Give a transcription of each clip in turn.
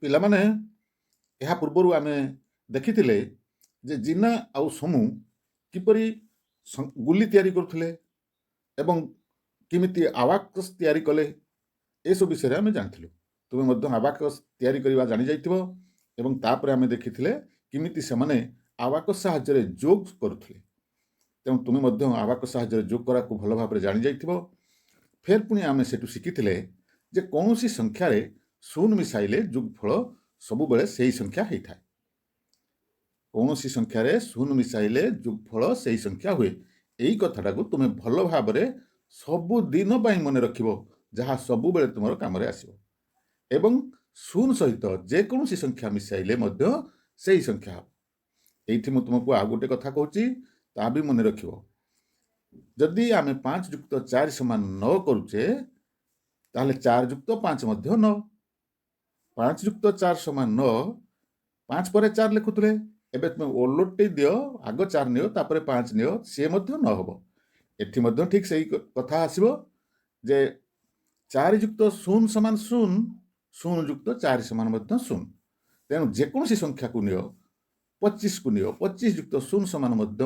ପିଲାମାନେ, ଏହା ପୂର୍ବରୁ ଆମେ ଦେଖିଥିଲେ ଯେ ଜିନା ଆଉ ସୋମୁ କିପରି ଗୁଲି ତିଆରି କରୁଥିଲେ ଏବଂ କେମିତି ଆବାକସ୍ ତିଆରି କଲେ, ଏସବୁ ବିଷୟରେ ଆମେ ଜାଣିଥିଲୁ। ତୁମେ ମଧ୍ୟ ଆବାକସ୍ ତିଆରି କରିବା ଜାଣିଯାଇଥିବ ଏବଂ ତାପରେ ଆମେ ଦେଖିଥିଲେ କେମିତି ସେମାନେ ଆବାକସ୍ ସାହାଯ୍ୟରେ ଯୋଗ କରୁଥିଲେ। ତେଣୁ ତୁମେ ମଧ୍ୟ ଆବାକସ୍ ସାହାଯ୍ୟରେ ଯୋଗ କରିବାକୁ ଭଲ ଭାବରେ ଜାଣିଯାଇଥିବ। ଫେର୍ ପୁଣି ଆମେ ସେଠୁ ଶିଖିଥିଲେ ଯେ କୌଣସି ସଂଖ୍ୟାରେ ଶୂନ ମିଶାଇଲେ ଯୋଗଫଳ ସବୁବେଳେ ସେଇ ସଂଖ୍ୟା ହେଇଥାଏ। କୌଣସି ସଂଖ୍ୟାରେ ଶୂନ ମିଶାଇଲେ ଯୋଗଫଳ ସେଇ ସଂଖ୍ୟା ହୁଏ। ଏଇ କଥାଟାକୁ ତୁମେ ଭଲ ଭାବରେ ସବୁଦିନ ପାଇଁ ମନେ ରଖିବ, ଯାହା ସବୁବେଳେ ତୁମର କାମରେ ଆସିବ। ଏବଂ ଶୂନ ସହିତ ଯେକୌଣସି ସଂଖ୍ୟା ମିଶାଇଲେ ମଧ୍ୟ ସେଇ ସଂଖ୍ୟା ହେବ। ଏଇଠି ମୁଁ ତୁମକୁ ଆଉ ଗୋଟେ କଥା କହୁଛି, ତା ବି ମନେ ରଖିବ। ଯଦି ଆମେ 5 ଯୁକ୍ତ 4 ସମାନ 9 କରୁଛେ, ତାହେଲେ 4 ଯୁକ୍ତ 5 ମଧ୍ୟ 9। 5 ଯୁକ୍ତ 4 ସମାନ 9। 5 ପରେ 4 ଲେଖୁଥିଲେ, ଏବେ ତୁମେ ଓଲଟେଇ ଦିଅ। ଆଗ 4 ନିଅ, ତାପରେ 5 ନିଅ, ସିଏ ମଧ୍ୟ 9 ହେବ। ଏଠି ମଧ୍ୟ ଠିକ୍ ସେଇ କଥା ଆସିବ ଯେ 4 ଯୁକ୍ତ 0 ସମାନ 0, 0 ଯୁକ୍ତ 4 ସମାନ ମଧ୍ୟ 0। ତେଣୁ ଯେକୌଣସି ସଂଖ୍ୟାକୁ ନିଅ, 25କୁ ନିଅ, 25 ଯୁକ୍ତ 0 ସମାନ ମଧ୍ୟ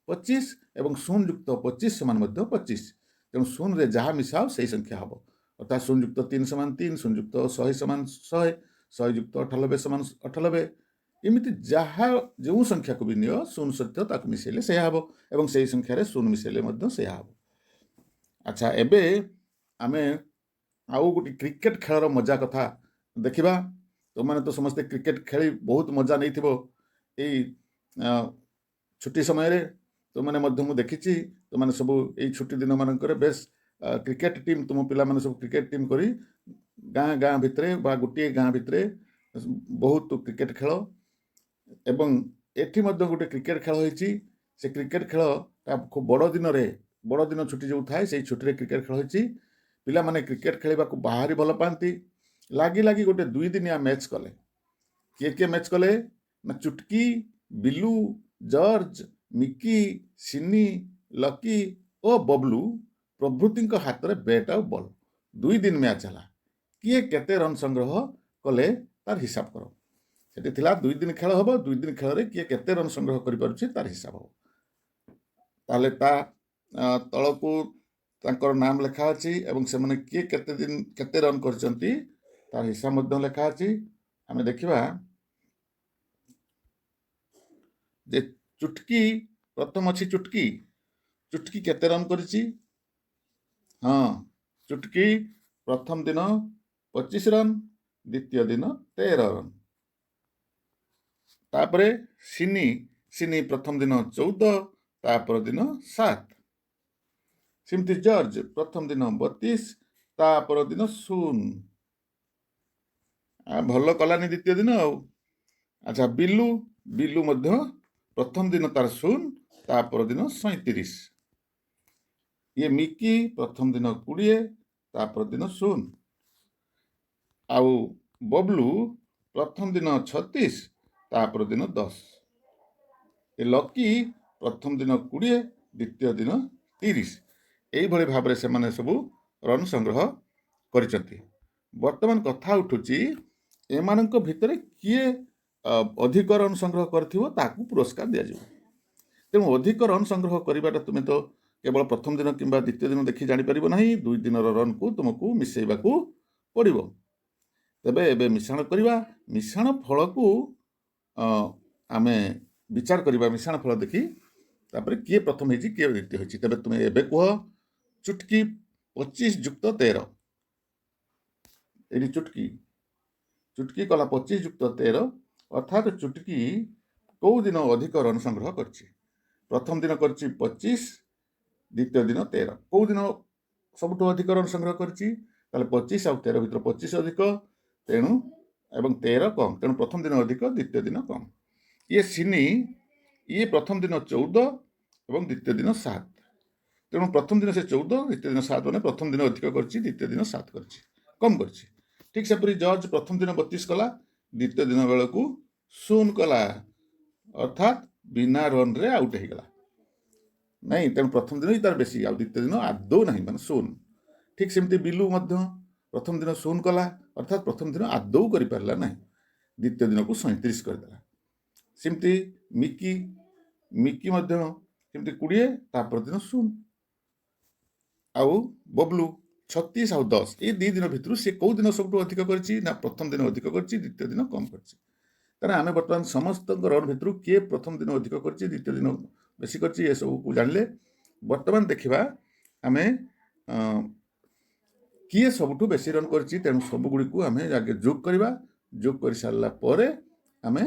25 ଏବଂ 0 ଯୁକ୍ତ 25 ସମାନ ମଧ୍ୟ 25। ତେଣୁ ଶୂନରେ ଯାହା ମିଶାଅ, ସେଇ ସଂଖ୍ୟା ହେବ। ଅର୍ଥାତ୍ 0 ଯୁକ୍ତ 3 ସମାନ 3, 0 ଯୁକ୍ତ 100 ସମାନ 100, 100 ଯୁକ୍ତ 98 ସମାନ 98। ଏମିତି ଯାହା ଯେଉଁ ସଂଖ୍ୟାକୁ ବି ନିଅ, ଶୂନ ସହିତ ତାକୁ ମିଶାଇଲେ ସେଇଆ ହେବ ଏବଂ ସେଇ ସଂଖ୍ୟାରେ ଶୂନ ମିଶାଇଲେ ମଧ୍ୟ ସେଇଆ ହେବ। ଆଚ୍ଛା, ଏବେ ଆମେ ଆଉ ଗୋଟେ କ୍ରିକେଟ ଖେଳର ମଜା କଥା ଦେଖିବା। ତୁମମାନେ ତ ସମସ୍ତେ କ୍ରିକେଟ ଖେଳି ବହୁତ ମଜା ନେଇଥିବ ଏଇ ଛୁଟି ସମୟରେ। ତୁମମାନେ ମଧ୍ୟ ମୁଁ ଦେଖିଛି, ତୁମମାନେ ସବୁ ଏଇ ଛୁଟି ଦିନମାନଙ୍କରେ ବେଶ କ୍ରିକେଟ ଟିମ୍, ତୁମ ପିଲାମାନେ ସବୁ କ୍ରିକେଟ ଟିମ୍ କରି ଗାଁ ଗାଁ ଭିତରେ ବା ଗୋଟିଏ ଗାଁ ଭିତରେ ବହୁତ କ୍ରିକେଟ ଖେଳ। ଏବଂ ଏଠି ମଧ୍ୟ ଗୋଟେ କ୍ରିକେଟ ଖେଳ ହେଇଛି। ସେ କ୍ରିକେଟ ଖେଳଟା ଖୁବ୍ ବଡ଼ ଦିନରେ, ବଡ଼ ଦିନ ଛୁଟି ଯେଉଁ ଥାଏ, ସେଇ ଛୁଟିରେ କ୍ରିକେଟ ଖେଳ ହେଇଛି। ପିଲାମାନେ କ୍ରିକେଟ ଖେଳିବାକୁ ଭାରି ଭଲ ପାଆନ୍ତି। ଲାଗି ଲାଗି ଗୋଟେ 2 ଦିନିଆ ମ୍ୟାଚ୍ କଲେ। କିଏ କିଏ ମ୍ୟାଚ୍ କଲେ ନା ଚୁଟକି, ବିଲୁ, ଜର୍ଜ, ମିକି, ସିନି, ଲକି ଓ ବବଲୁ ପ୍ରଭୃତିଙ୍କ ହାତରେ ବ୍ୟାଟ୍ ଆଉ ବଲ୍। 2 ଦିନ ମ୍ୟାଚ୍ ହେଲା। କିଏ କେତେ ରନ୍ ସଂଗ୍ରହ କଲେ, ତାର ହିସାବ କର। ସେଠି ଥିଲା 2 ଦିନ ଖେଳ ହେବ। 2 ଦିନ ଖେଳରେ କିଏ କେତେ ରନ୍ ସଂଗ୍ରହ କରିପାରୁଛି, ତାର ହିସାବ ହେବ। ତାହେଲେ ତା ତଳକୁ ତାଙ୍କର ନାମ ଲେଖା ଅଛି ଏବଂ ସେମାନେ କିଏ କେତେ ଦିନ କେତେ ରନ୍ କରିଛନ୍ତି, ତାର ହିସାବ ମଧ୍ୟ ଲେଖା ଅଛି। ଆମେ ଦେଖିବା ଯେ ଚୁଟକି ପ୍ରଥମ ଅଛି। ଚୁଟକି, ଚୁଟକି କେତେ ରନ୍ କରିଛି? ହଁ, ଚୁଟକି ପ୍ରଥମ ଦିନ 25 ରନ୍, ଦ୍ୱିତୀୟ ଦିନ 13 ରନ୍। ତାପରେ ସିନି। ସିନି ପ୍ରଥମ ଦିନ 14, ତାପର ଦିନ 7। ସେମିତି ଜର୍ଜ ପ୍ରଥମ ଦିନ 32, ତା ପର ଦିନ 0। ଭଲ କଲାନି ଦ୍ୱିତୀୟ ଦିନ ଆଉ। ଆଚ୍ଛା, ବିଲୁ। ବିଲୁ ମଧ୍ୟ ପ୍ରଥମ ଦିନ ତାର 0, ତା ପରଦିନ 37। ଇଏ ମିକି ପ୍ରଥମ ଦିନ 20, ତା ପରଦିନ 0। ଆଉ ବବଲୁ ପ୍ରଥମ ଦିନ 36, ତା ପରଦିନ 10। ଏ ଲକି ପ୍ରଥମ ଦିନ 20, ଦ୍ୱିତୀୟ ଦିନ 30। ଏଇଭଳି ଭାବରେ ସେମାନେ ସବୁ ରନ୍ ସଂଗ୍ରହ କରିଛନ୍ତି। ବର୍ତ୍ତମାନ କଥା ଉଠୁଛି, ଏମାନଙ୍କ ଭିତରେ କିଏ ଅଧିକ ରନ୍ ସଂଗ୍ରହ କରିଥିବ, ତାକୁ ପୁରସ୍କାର ଦିଆଯିବ। ତେଣୁ ଅଧିକ ରନ୍ ସଂଗ୍ରହ କରିବାଟା ତୁମେ ତ କେବଳ ପ୍ରଥମ ଦିନ କିମ୍ବା ଦ୍ୱିତୀୟ ଦିନ ଦେଖି ଜାଣିପାରିବ ନାହିଁ। 2 ଦିନର ରନ୍କୁ ତୁମକୁ ମିଶାଇବାକୁ ପଡ଼ିବ। ତେବେ ଏବେ ମିଶାଣ କରିବା। ମିଶାଣ ଫଳକୁ ଆମେ ବିଚାର କରିବା। ମିଶାଣ ଫଳ ଦେଖି ତାପରେ କିଏ ପ୍ରଥମ ହେଇଛି, କିଏ ଦ୍ୱିତୀୟ ହେଇଛି। ତେବେ ତୁମେ ଏବେ କୁହ, ଚୁଟକି 25 ଯୁକ୍ତ 13। ଏଇଠି ଚୁଟକି, ଚୁଟକି କଲା 25 ଯୁକ୍ତ 13। ଅର୍ଥାତ୍ ଚୁଟକି କେଉଁ ଦିନ ଅଧିକ ରନ୍ ସଂଗ୍ରହ କରିଛି? ପ୍ରଥମ ଦିନ କରିଛି 25, ଦ୍ୱିତୀୟ ଦିନ 13। କେଉଁ ଦିନ ସବୁଠୁ ଅଧିକ ରନ୍ ସଂଗ୍ରହ କରିଛି? ତାହେଲେ 25 ଆଉ 13 ଭିତରେ 25 ଅଧିକ, ତେଣୁ ଏବଂ 13 କମ୍। ତେଣୁ ପ୍ରଥମ ଦିନ ଅଧିକ, ଦ୍ୱିତୀୟ ଦିନ କମ୍। ଇଏ ସିନି। ଇଏ ପ୍ରଥମ ଦିନ 14 ଏବଂ ଦ୍ୱିତୀୟ ଦିନ 7। ତେଣୁ ପ୍ରଥମ ଦିନ ସେ 14, ଦ୍ୱିତୀୟ ଦିନ 7, ମାନେ ପ୍ରଥମ ଦିନ ଅଧିକ କରିଛି, ଦ୍ୱିତୀୟ ଦିନ 7 କରିଛି, କମ୍ କରିଛି। ଠିକ୍ ସେପରି ଜର୍ଜ ପ୍ରଥମ ଦିନ 32 କଲା, ଦ୍ୱିତୀୟ ଦିନ ବେଳକୁ 0 କଲା, ଅର୍ଥାତ୍ ବିନା ରନ୍ରେ ଆଉଟ୍ ହେଇଗଲା। ନାଇଁ, ତେଣୁ ପ୍ରଥମ ଦିନ ହିଁ ତାର ବେଶୀ ଆଉ ଦ୍ୱିତୀୟ ଦିନ ଆଦୌ ନାହିଁ, ମାନେ 0। ଠିକ୍ ସେମିତି ବିଲୁ ମଧ୍ୟ ପ୍ରଥମ ଦିନ 0 କଲା, ଅର୍ଥାତ୍ ପ୍ରଥମ ଦିନ ଆଦୌ କରିପାରିଲା ନାହିଁ। ଦ୍ୱିତୀୟ ଦିନକୁ 37 କରିଦେଲା। ସେମିତି ମିକି, ମିକି ମଧ୍ୟ ସେମିତି 20, ତା ପରଦିନ 0। ଆଉ ବବଲୁ 36 ଆଉ 10, ଏଇ 2 ଦିନ ଭିତରୁ ସେ କେଉଁ ଦିନ ସବୁଠୁ ଅଧିକ କରିଛି ନା ପ୍ରଥମ ଦିନ ଅଧିକ କରିଛି, ଦ୍ୱିତୀୟ ଦିନ କମ୍ କରିଛି। ତେଣୁ ଆମେ ବର୍ତ୍ତମାନ ସମସ୍ତଙ୍କ ରନ୍ ଭିତରୁ କିଏ ପ୍ରଥମ ଦିନ ଅଧିକ କରିଛି, ଦ୍ୱିତୀୟ ଦିନ ବେଶୀ କରିଛି, ଏସବୁକୁ ଜାଣିଲେ। ବର୍ତ୍ତମାନ ଦେଖିବା ଆମେ କିଏ ସବୁଠୁ ବେଶୀ ରନ୍ କରିଛି। ତେଣୁ ସବୁଗୁଡ଼ିକୁ ଆମେ ଆଗେ ଯୋଗ କରିବା। ଯୋଗ କରିସାରିଲା ପରେ ଆମେ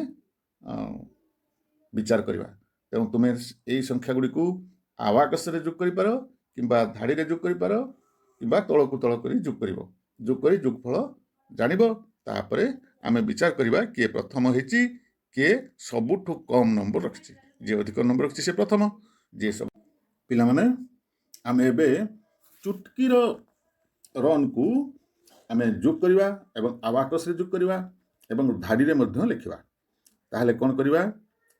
ବିଚାର କରିବା। ତେଣୁ ତୁମେ ଏଇ ସଂଖ୍ୟା ଗୁଡ଼ିକୁ ଆବାକସରେ ଯୋଗ କରିପାର କିମ୍ବା ଧାଡ଼ିରେ ଯୋଗ କରିପାର କିମ୍ବା ତଳକୁ ତଳ କରି ଯୋଗ କରିବ। ଯୋଗ କରି ଯୋଗଫଳ ଜାଣିବ। ତାପରେ ଆମେ ବିଚାର କରିବା କିଏ ପ୍ରଥମ ହେଇଛି, କିଏ ସବୁଠୁ କମ୍ ନମ୍ବର ରଖିଛି। ଯିଏ ଅଧିକ ନମ୍ବର ରଖିଛି ସେ ପ୍ରଥମ, ଯିଏ ସବୁ। ପିଲାମାନେ, ଆମେ ଏବେ ଚୁଟକିର ରନ୍କୁ ଆମେ ଯୋଗ କରିବା ଏବଂ ଆବାକସରେ ଯୋଗ କରିବା ଏବଂ ଧାଡ଼ିରେ ମଧ୍ୟ ଲେଖିବା। ତାହେଲେ କ'ଣ କରିବା?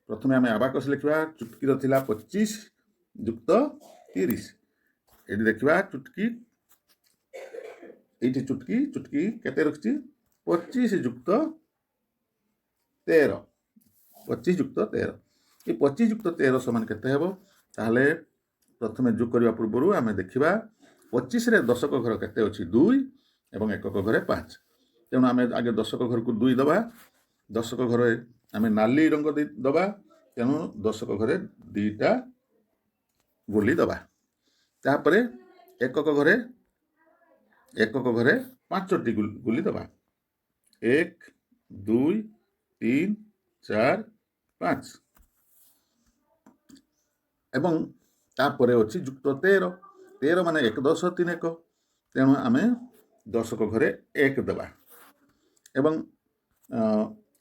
ପ୍ରଥମେ ଆମେ ଆବାକସ ଲେଖିବା। ଚୁଟକିର ଥିଲା 25 ଯୁକ୍ତ 30। ଏଇଠି ଦେଖିବା ଚୁଟକି, ଏଇଠି ଚୁଟକି, ଚୁଟକି କେତେ ରଖିଛି? 25 ଯୁକ୍ତ 13, 25 ଯୁକ୍ତ 13। ଏ 25 ଯୁକ୍ତ 13 ସମାନ କେତେ ହେବ? ତାହେଲେ ପ୍ରଥମେ ଯୋଗ କରିବା ପୂର୍ବରୁ ଆମେ ଦେଖିବା 25ରେ ଦଶକ ଘର କେତେ ଅଛି? 2 ଏବଂ ଏକକ ଘରେ 5। ତେଣୁ ଆମେ ଆଗେ ଦଶକ ଘରକୁ 2 ଦେବା। ଦଶକ ଘରେ ଆମେ ନାଲି ରଙ୍ଗ ଦେଇ ଦେବା, ତେଣୁ ଦଶକ ଘରେ 2ଟା ଗୋଲି ଦେବା। ତାପରେ ଏକକ ଘରେ 5ଟି ଗୁଲି ଦେବା। 1, 2, 3, 4, 5। ଏବଂ ତାପରେ ଅଛି ଯୁକ୍ତ 13। 13 ମାନେ 1 10 3 1। ତେଣୁ ଆମେ ଦଶକ ଘରେ 1 ଦେବା ଏବଂ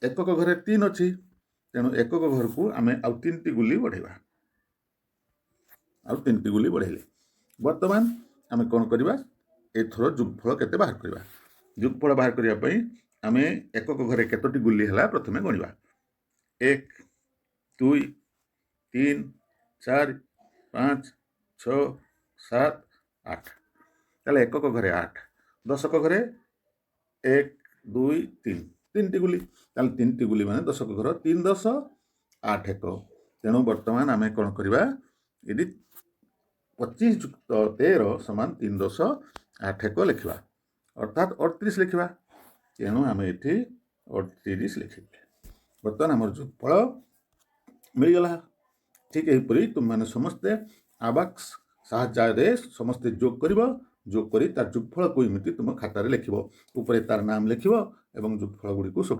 ଏକକ ଘରେ 3 ଅଛି, ତେଣୁ ଏକକ ଘରକୁ ଆମେ ଆଉ 3ଟି ଗୁଲି ବଢ଼େଇବା। ଆଉ 3ଟି ଗୁଲି ବଢ଼େଇଲେ ବର୍ତ୍ତମାନ ଆମେ କ'ଣ କରିବା? ଏଥର ଯୋଗଫଳ କେତେ ବାହାର କରିବା। ଯୋଗଫଳ ବାହାର କରିବା ପାଇଁ ଆମେ ଏକକ ଘରେ କେତୋଟି ଗୁଲି ହେଲା ପ୍ରଥମେ ଗଣିବା। 1, 2, 3, 4, 5, 6, 7, 8। ତାହେଲେ ଏକକ ଘରେ 8। ଦଶକ ଘରେ 1, 2, 3, 3ଟି ଗୁଲି। ତାହେଲେ 3ଟି ଗୁଲି ମାନେ ଦଶକ ଘର 3 10 8 1। ତେଣୁ ବର୍ତ୍ତମାନ ଆମେ କ'ଣ କରିବା? ଏଠି 25 ଯୁକ୍ତ 13 ସମାନ 3 10 8 1 ଲେଖିବା, ଅର୍ଥାତ୍ 38 ଲେଖିବା। ତେଣୁ ଆମେ ଏଠି 38 ଲେଖିଲେ ବର୍ତ୍ତମାନ ଆମର ଯୋଗଫଳ ମିଳିଗଲା। ଠିକ୍ ଏହିପରି ତୁମେମାନେ ସମସ୍ତେ ଆବାକ୍ସ ସାହାଯ୍ୟରେ ସମସ୍ତେ ଯୋଗ କରିବ। ଯୋଗ କରି ତାର ଯୋଗଫଳକୁ ଏମିତି ତୁମ ଖାତାରେ ଲେଖିବ, ଉପରେ ତାର ନାମ ଲେଖିବ ଏବଂ ଯୋଗଫଳ ଗୁଡ଼ିକୁ ସବୁ